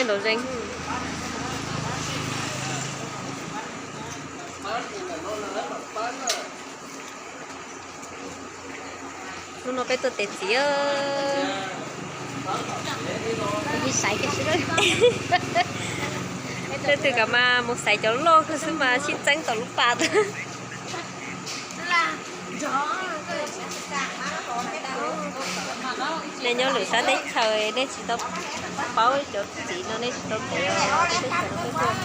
Ntaus zeeg. Hnub no peb tuaj tes txiv. Leej twg kam mas mus xaiv cov loj kawg xwb mas sib txeeb tom lub pas. Nej nyob lwm sab teb chaws nej tsis tau paub cov txiv no nej tsis tau pom. Peb teb chaws no peb tuaj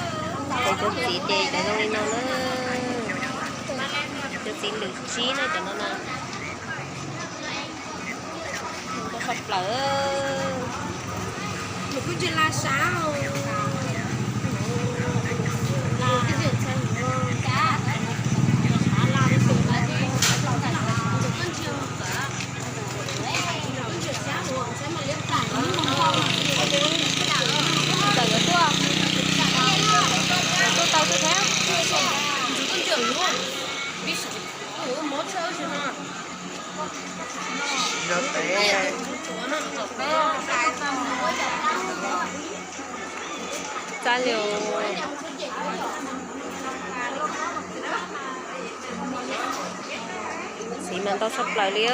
tes cov txiv ces cov zoo li no na. Cov txiv lwm tsib na cov no na. Tau sab plaws. Txawm yuav tuaj, tuaj tau tuaj thiab. Txav li. Txiv mas ntau tshaj plaws li.